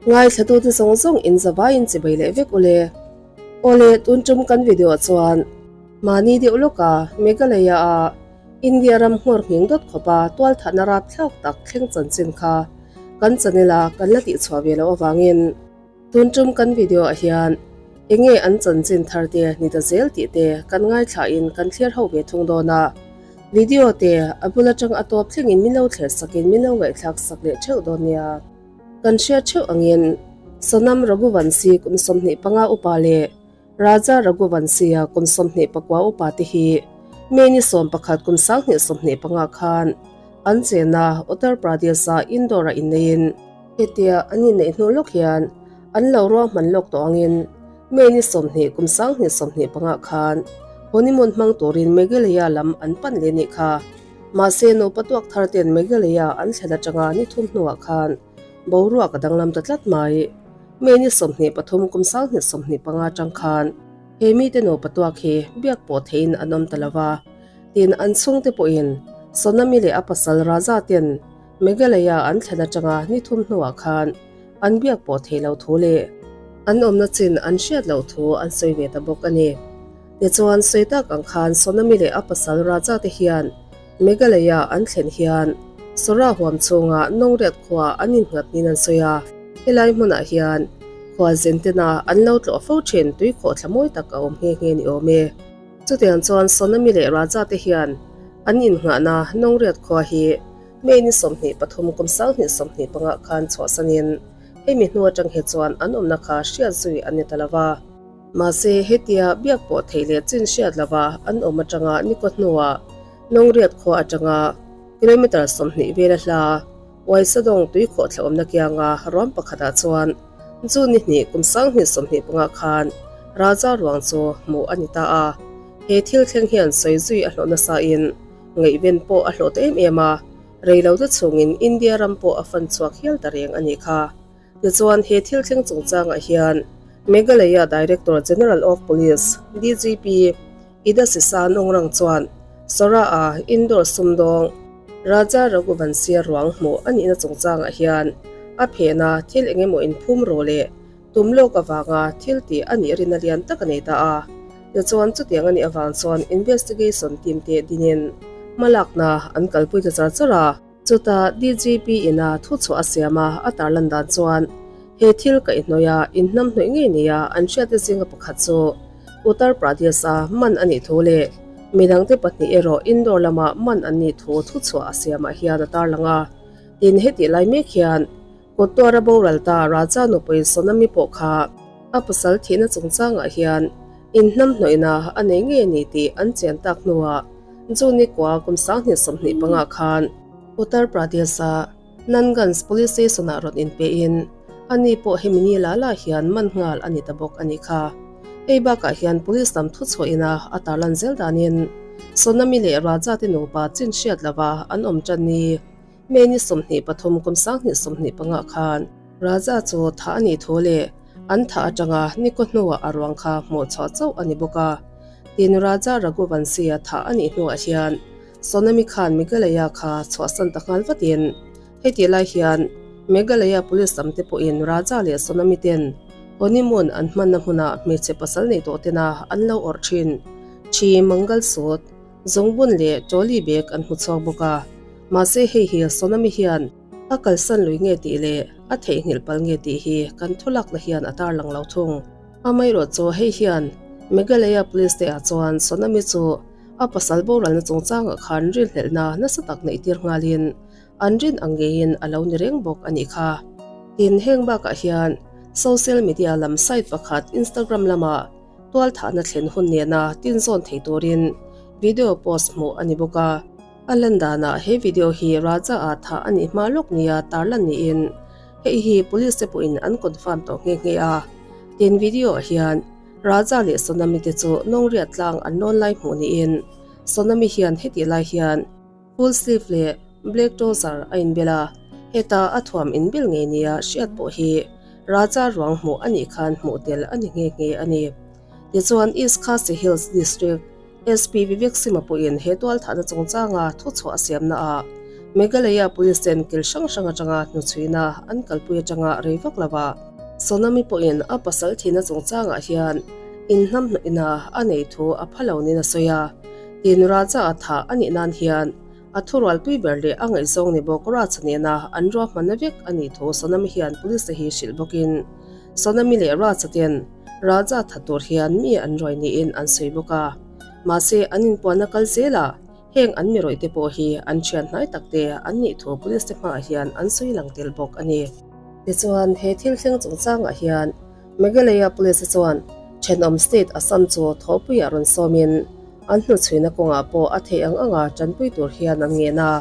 Ngaithlatute zawng zawng in zavaiin chibai leh vek ule. Awle, tun tum kan video ah chuan mahni deuh lawka Meghalaya a India ram nghawr nghing dawt khawpa tualthatna rapthlak tak thleng chanchin kha kan channel a kan la tihchhuah ve loh avangin tun tum kan video ah hian enge an chanchin thar te ni ta zel tih te kan ngaithla in kan thlir ho ve thung dawn a. Video te a bul atang a tawp thlengin min lo thler sakin min lo ngaihthlak sak leh theuh dawn nia. Kan hriat theuh angin Sonam Raghuvanshi kum 25 upa leh Raja Raghuvanshi-a kum 24 upa te hi May ni 11 kum 2025 khan an chena Uttar Pradesh-a Indore-a inneiin hetia an inneih hnu lawk hian an lo ruahman lawk tawh angin May ni 20 kum 2025 khan honeymoon hmang turin Meghalaya lam an pan leh nih kha. Mahse nupa tuak thar ten Meghalaya an thlen atanga ni thum hnuah khan boruak a danglam ta tlat mai. May ni 23 kum 2025 atang khan he mite nupa tuak hi biak pawh theihin an awm ta lova, tin an chhungte pawhin Sonami leh a pasal Raja ten Meghalaya an thlen atanga ni thum hnuah khan an biak pawh thei lo thu leh an awmna chin an hriat loh thu an sawi ve ta bawk a ni. Tichuan, sawi tak ang khan Sonami leh a pasal Raja te hian Meghalaya an thlen hian Sora huam chhunga Nongriat khua an innghat niin an sawi a. Helai hmunah hian khualzin tena an lo tlawh fo thin tuikhawh thla mawi tak a awm nghe nghe ni awm e. Chutiang chuan Sonami leh Raja te hian an innghahna Nongriat khua hi May ni 23 kum 2025 khan chhuahsanin hemi hnu atang hi chuan an awmna kha hriat zui an ni ta lo va. Mahse, hetia biak pawh theih leh chin hriat lova an awm atanga ni kaw hnuah Nongriat khua atanga kilometre 20 vela hla Waisadawng tuikhawh thla awmna kianga ruam pakhatah chuan June ni hnih kum 2025 khan Raja ruang chu hmuh a ni ta a. He thil thleng hian sawi zui a hlawh nasain ngaihven pawh a hlawh ta em em a, reilote chhungin India ram pawh a fan chhuak hial ta reng a nih kha. Tichuan, he thil thleng chungchangah hian Meghalaya Director General of Police, DGP, Ida Sisa Nongrang chuan Sora-a Indore sumdawng Raja Raghuvanshi ruang hmuh a nihna chungchangah hian a phena thil eng emaw inphum rawh leh tum lawk avanga thil tih a nih rinna lian tak a nei ta a. Tichuan, chutiang a nih avang chuan investigation team te dinin hmalakna an kalpui ta char char a. Chutah DGP in a thuchhuah a siam a, a tarlan dan chuan he thil kaihhnawih a inhnamhnawih ngei nia an hriate zinga pakhat chu Uttar Pradesh-a man a nih thu leh midangte pahnih erawh Indore lama man an nih thu thuchhuah a siamah hian a tarlang a. Tin, hetih lai mek hian Kawttuara boral ta Raja nupui Sonami pawh kha a pasal thihna chungchangah hian inhnamhnawihna a nei ngei a ni tih an chian tak hnuah June ni kua kum 2025 khan Uttar Pradesh-a Nandganj Police Station-ah rawn inpehin ani pawh hemi ni la la hian man nghal a ni ta bawk a nih kha. Hei bakah hian police lam thuchhuahina a tarlan zel danin Sonami leh Raja te nupa chin hriat lova an awm tan ni. May ni 23 kum 2025 khan Raja chu thah a nih thu leh an thah atanga ni kaw hnuah a ruang kha hmuh chhuah chauh a ni bawk a. Tin Raja Raghuvanshi-a thah a nih hnuah hian Sonami khan Meghalaya kha chhuahsan ta nghal vatin heti lai hian Meghalaya police lam te pawhin Raja leh Sonami ten honeymoon an hmanna hmunah hmeichhe pasal nei tawh tena an lo awrh thin Thi Mangalsut Zungbun leh trolley bag an hmu chhuak bawk a, mahse hei hi Sonami hian a kalsan lui nge tih leh a theihnghilh pal nge tih hi kan thulakna hian a tarlang lo thung. Amaherawh chu hei hian Meghalaya Police te ah chuan Sonami chu a pasal boralna chungchangah khan rinhlelhna nasa tak neih tir nghalin an rin ang ngeiin a lo ni reng bawk a nih kha. Tin, heng bakah hian social media lam site pakhat Instagram lamah tualthahna thlen hun nena tin zawn thei turin video post hmuh a ni bawk a. A lan danah he video hi Raja ah thah a nih hma lawk nia tarlan niin hei hi police te pawhin an confirm tawh nghe nghe a. Tin video ah hian Raja leh Sonami te chu nawngriat tlang an lawn lai hmuh niin Sonami hian hetih lai hian full sleeve leh black trouser a inbel a, heta a thuam inbel ngei nia hriat pawh hi Raja ruang hmuh a nih khan hmuh tel a ni nghe nghe a ni. Tichuan East Khasi Hills District SP Vivek Singh-a pawhin he tualthahna chungchanga thuchhuah a siamnaah Meghalaya Police ten kil hrang hrang atanga hnuchhuina an kalpui atanga rei vak lo a, Sonami pawhin a pasal thihna chungchangah hian inhnamhnawhina a nei thu a pha lo niin a sawi a. Tin, Raja a thah a nih nan hian a thurualpui ber leh a ngaihzawng ni bawk Raja nena an ruahmanna vek a nih thu Sonami hian Police te hi hrilh bawkin Sonami leh Raja ten Raja tha tur hian mi an ruai niin an sawi bawk a. Mahse, an inpuanna kal zelah Heng an mi rawih te pawh hi an thian hnai tak te an nih thu police te hmaah hian an sawi lang tel bawk a ni. Tichuan, he thil thleng chungchangah hian Meghalaya Police te chuan thenawm state Assam chu thawhpuiah rawn sawmin an hnuchhuina kawngah pawh a theih ang anga tanpui tur hian an ngen a.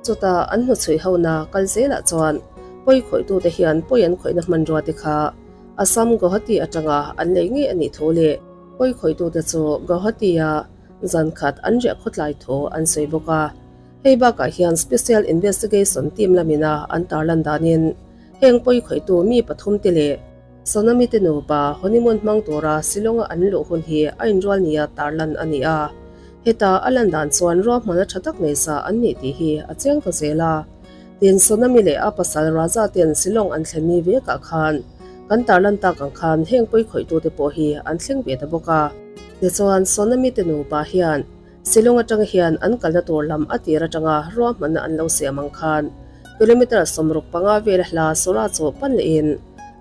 Chutah an hnuchhui hona kal zelah chuan pawi khawihtute hian pawi an khawihna hmanrua te kha Assam Guwahati atanga an lei ngei a nih thu leh pawi khawihtute chu Guwahati-a Zan khat an riah khawtlai thu an sawi bawk a. Hei bakah hian Special Investigation Team lamina an tarlan danin heng pawi khawihtu mi pathum te leh Sonami te nupa honeymoon hmang tura Shillong-a an luh hun hi a inrual nia tarlan a ni a. Heta a lan dan chuan ruahmanna tha tak nei sa an nih tih hi a chiang ta zel a. Tin, Sonami leh a pasal Raja ten Shillong an thlen ni vekah khan kan tarlan tak ang khan heng pawi khawihtute pawh hi an thleng ve ta bawk a. Tichuan, Sonami te nupa hian Shillong atang hian an kalna tur lam a tir atanga ruahmanna an lo siam ang khan kilometre 65 vela hla Sora chu pan lehin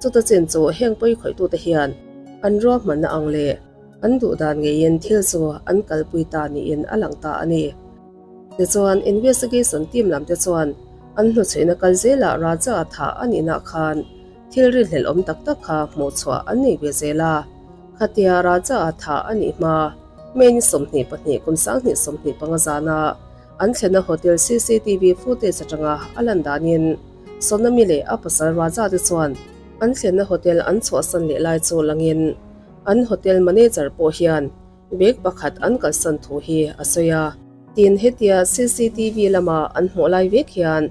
chuta chin chu heng pawi khawihtute hian an ruahmanna ang leh an duh dan ngeiin thil chu an kalpui ta niin a lang ta a ni. Tichuan, investigation team lam te chuan an hnuchhuihna kal zelah Raja a thah a nihna khan thil rinhlelh awm tak tak kha hmuhchhuah an nei ve zel a. Khatia Raja a thah a nih hma, May ni 22 kum 2025 zana an thlenna hotel cctv footage atanga a lan danin Sonami leh a pasal Raja te chuan an thlenna hotel an chhuahsan leh lai chu langin an hotel manager pawh hian bag pakhat an kalsan thu hi a sawi a. Tin, hetia cctv lama an hmuh lai vek hian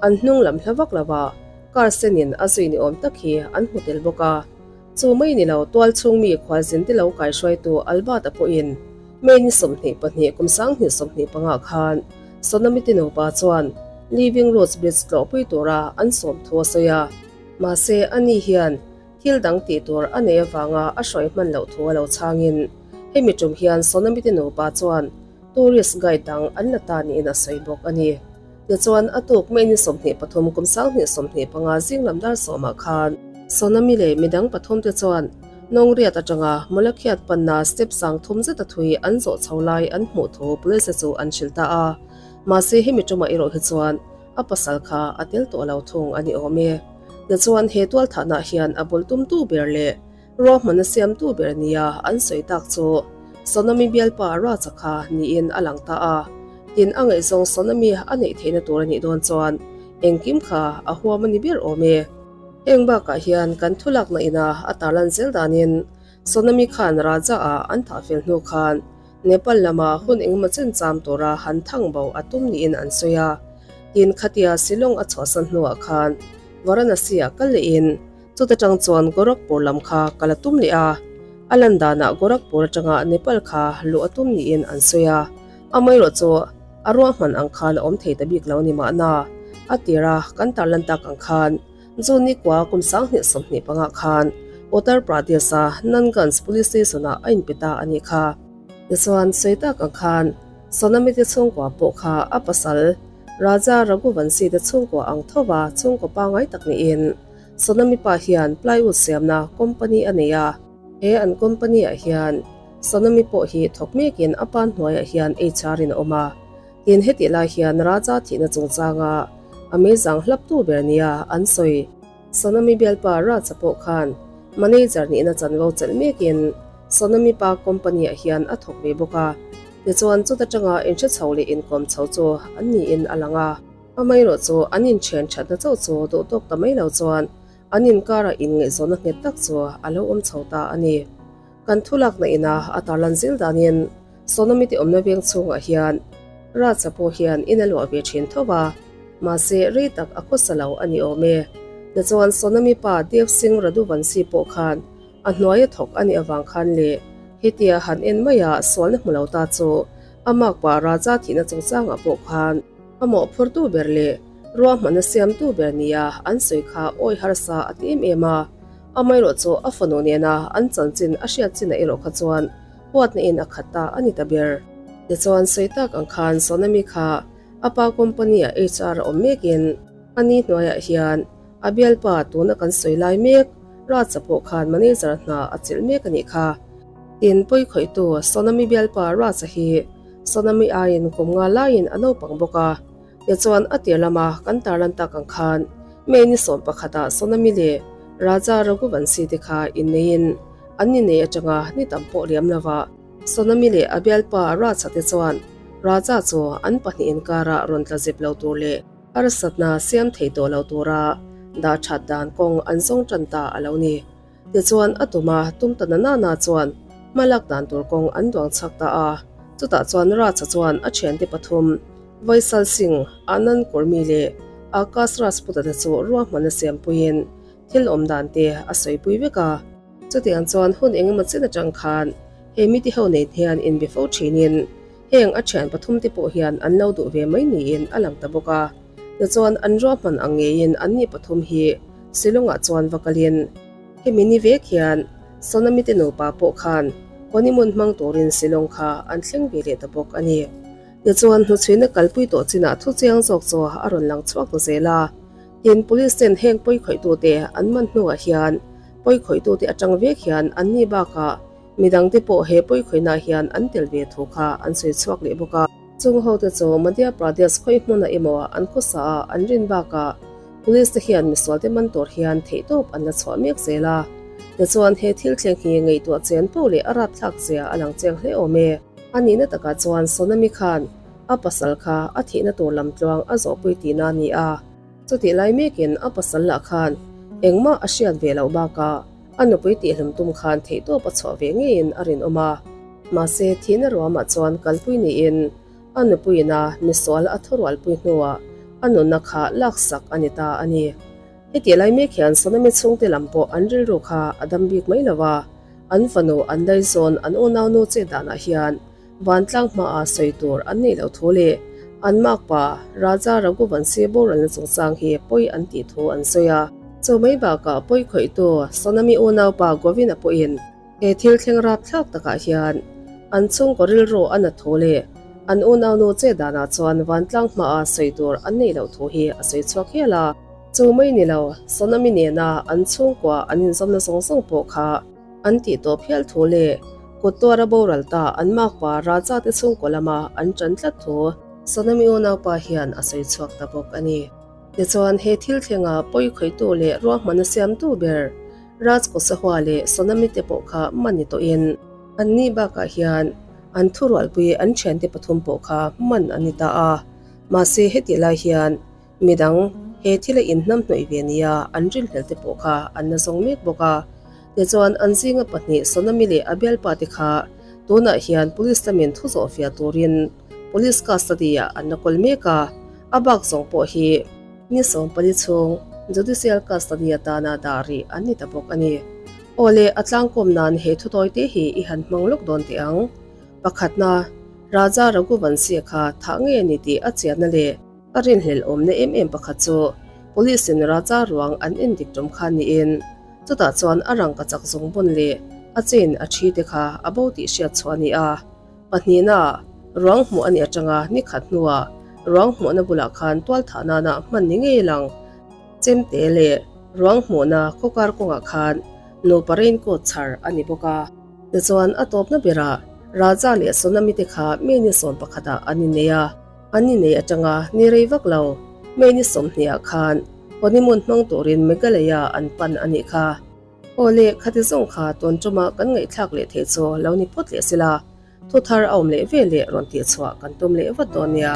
an hnung lam hla vak lova car senin a zui ni awm tak hi an hmu tel bawk a. Chu mai ni lo, tual chhung mi khualzin te lo kaihruaitu Albert-a pawhin May ni 22 kum 2025 khan Sonamiti nupa chuan Living Roots Bridge tlawhpui tura an sawm thu a sawi a. Mahse, ani hian thil dang tih tur a nei avanga a hruai hman loh thu a lo chhangin hemi tum hian Sonamiti nupa chuan tourist guide dang an la ta niin a sawi bawk a ni. Tichuan, a tuk May ni 23 kum 2025 zing lam dar sawmah khan Sonami leh midang pathumte chuan Nongriat atanga Molakhiat panna step sang thum zeta thui an zawh chho lai an hmuh thu police chu an hrilh ta a. Mahse, hemi tumah erawh hi chuan a pasal kha a tel tawh lo thung a ni awm e. Tichuan, he tualthahnah hian a bul tumtu ber leh Ruahmanna siamtu ber nia an sawi tak chu Sonami bialpa Raja kha niin a lang ta a. Tin, a ngaihzawng Sonami a neih theihna tur a nih dawn chuan engkim kha a huam a ni ber awm e. Heng bakah hian kan thulakna ina a tarlan zel danin Sonami khan Raja-a an thah fel hnu khan Nepal lama hun engemaw chen cham tura han thang bo a tum niin an sawi a. Tin, khatia Shillong a chhuahsan hnuah khan Varanasi-ah kal lehin Chuta tang chuan Gorakhpur lam kha kal a tum leh a, a lan danah Gorakhpur atanga Nepal kha luh a tum niin an sawi a, amaherawh chu a ruahman ang khan a awm thei ta bik lo ni mahna, a tir a kan tarlan tak ang khan June ni kua kum 2025 khan Uttar Pradesh-a Nandganj Police Station-ah a inpe ta a nih kha. Tichuan sawi tak ang khan Sonamite chhungkua pawh kha a pasal Raja Raghuvanshi te chhungkua ang thova chhungkaw pangngai tak niin Sonami pa hian plywood siamna company a nei a, he an company ah hian Sonami pawh hi thawk mekin a pa hnuaiah hian HR in a awm a. Tin hetih lai hian Raja thihna chungchanga a meizang hlaptu ber nia an sawi. Sonami bialpa Raja pawh khan manager nihna chanvo chelh mekin Sonami pa company ah hian a thawk ve bawk a. Tichuan chuta tanga inhre chho leh inkawm chho chu an niin a lang a. Amaherawh chu an inthian thatna chauh chu duh tawk ta mai lo chuan an inkarah inngaihzawnna nghet tak chu a lo awm chho ta a ni. Kan thulakna ina a tarlan zel danin Sonamite awmna veng chhungah hian Raja pawh hian in a luah ve thin tho a, mahse rei tak a khawsa lo a ni awm e. Tichuan Sonami pa Dev Singh Raduvanshi pawh khan a hnuaia thawk a nih avang khan leh hetia han en maia sualna hmu lo ta chu a makpa Raja thihna chungchangah pawh khan. A mawhphurtu ber leh ruahmanna siamtu ber nia an sawi kha awi harsa a ti em em a. Amaherawh chu a fanu nena an chanchin a hriat chinah erawh kha chuan huatna in a khat ta a ni ta ber. Tichuan sawi tak ang khan Sonami kha a pa company ah HR a awm mekin a ni hnuaiah hian a bialpa tuna kan sawi lai mek Raja pawh khan manager hna a chelh mek a nih kha. Tin, pawikhawihtu Sonami bialpa Raja hi Sonami aiin kum nga laiin a naupang bawk a. Tichuan a tir lama kan tarlan tak ang khan May ni sawm pakhatah Sonami leh Raja Raghuvanshi te kha inneiin an ni nei atanga ni tam pawh liam lova Sonami leh a bialpa Raja te chuan Raja chu an pahnih inkarah rawn tla zep lo tur leh harsatna siam thei tawh lo tura dah that dan kawng an zawng tan ta a lo ni. Tichuan a tuma tum ta na nana chuan hma lak dan tur kawng an duang chhak ta a. Chutah chuan Raja chuan a thiante pathum Vaisal Singh, Anand Kurmi leh Akash Rajput-a te chu ruahmanna siampuiin thil awm dan te a sawipui vek a. Chutiang chuan hun engemaw chen atang khan he mite ho nen hian inbe fo thinin heng a thian pathum te pawh hian an lo duh ve mai niin a lang ta bawk a. Tichuan an ruahman ang ngeiin anni pathum hi Shillong-ah chuan va kalin hemi ni vek hian Sonami te nupa pawh khan honeymoon hmang turin Shillong kha an thleng ve leh ta bawk a ni. Tichuan hnuchhuina kalpui tawh chinah thu chiang zawk chu a rawn lang chhuak ta zel a. Tin, police ten heng pawikhawih-tute an man hnuah hian pawikhawih-tute atang vek hian anni bakah midangte pawh he pawikhawihnaah hian an tel ve thu kha an sawi chhuak leh bawk a. Chung hote chu Madhya Pradesh khawi hmunah emaw an khawsa a an rin bakah police te hian misualte man tur hian theihtawp an la chhuah mek zel a. Tichuan he thil thleng hi ngaihtuah chen poh leh a rapthlak zia a lang chiang hle awm e. A nihna takah chuan Sonami khan a pasal kha a thihna tur lam tluang a zawhpui tihna a ni a. Chutih lai mekin a pasal lah khan engmah a hriat ve loh bakah a nupui tihhlum tum khan theihtawp a chhuah ve ngeiin a rinawm a. Mahse thihna ruamah chuan kalpui niin a nupuiin a misual a thurualpui hnuah a nunna kha laksak a ni ta a ni. Heti lai mek hian Sonami chhungte lam pawh an rilru kha a dam bik mai lo a, an fanu an daizawn an unaunu chet danah hian Vantlang hmaah sawi tur an neih loh thu leh an makpa Raja Raghuvanshi boralna chungchang hi pawi an tih thu an sawi a. Chu mai bakah pawi khawihtu Sonami unaupa Govin-a pawhin he thil thleng rapthlak takah hian an chhungkaw rilru a nat thu leh an unaunu che danah chuan vantlang hmaah sawi tur an neih loh thu hi a sawi chhuak hial a. Chu mai ni lo, Sonami nena an chhungkua an inzawmna zawng zawng pawh kha An tih tawp hial thu leh kut tuara boral ta an makpa Raja te chhungkaw lama an ṭan tlat thu Sonami unaupa hian a sawi chhuak ta bawk a ni. Tichuan he thil thlenga pawi khawihtu leh ruahmanna siamtu ber Raj Kosahua leh Sonami te pawh kha man ni tawhin anni bakah hian an thurualpui an ṭhiante pathum pawh kha man an ni ta a. Mahse hetih lai hian Midang, he thil a inhnamhnawih ve nia an rinhlel te pawh kha an la zawng mek bawk a. Tichuan, an zinga pahnih Sonami leh a bialpa te kha tunah hian police lamin thu zawh fiah turin police custody ah an la kawl mek a, a bak zawng pawh hi ni 14 chhung judicial custody atana dah rih an ni ta bawk a ni. Awle, a tlangkawm nan he thutawi te hi i han hmang lawk dawn teh ang. Pakhatna, Raja Raghuvanshi kha thah ngei a ni tih a chianna leh A rinhlelh awmna em em pakhat chu Police in Raja ruang an endik tum kha niin chutah chuan a rangka chak zawng bawn leh a chain a thi te kha a bo tih hriat chhuah a ni a. Pahnihna ah ruang hmuh a nih atanga ni khat hnuah ruang hmuhna bulah khan tualthah nana hman ni ngei lang chemte leh ruang hmuhna khawkar kawngah khan nupa raincoat chhar a ni bawk a. Tichuan a tawpna berah Raja leh Sonami te kha May ni 11 ah an innei a. An innei atanga ni rei vak lo, May ni 20 ah khan honeymoon hmang turin Meghalaya an pan a nih kha. Aw le, khati zawng kha tun tuma kan ngaihthlak leh theih chu lo ni phawt leh sila, thu thar a awm leh ve leh rawn tihchhuah kan tum leh vat dawn nia.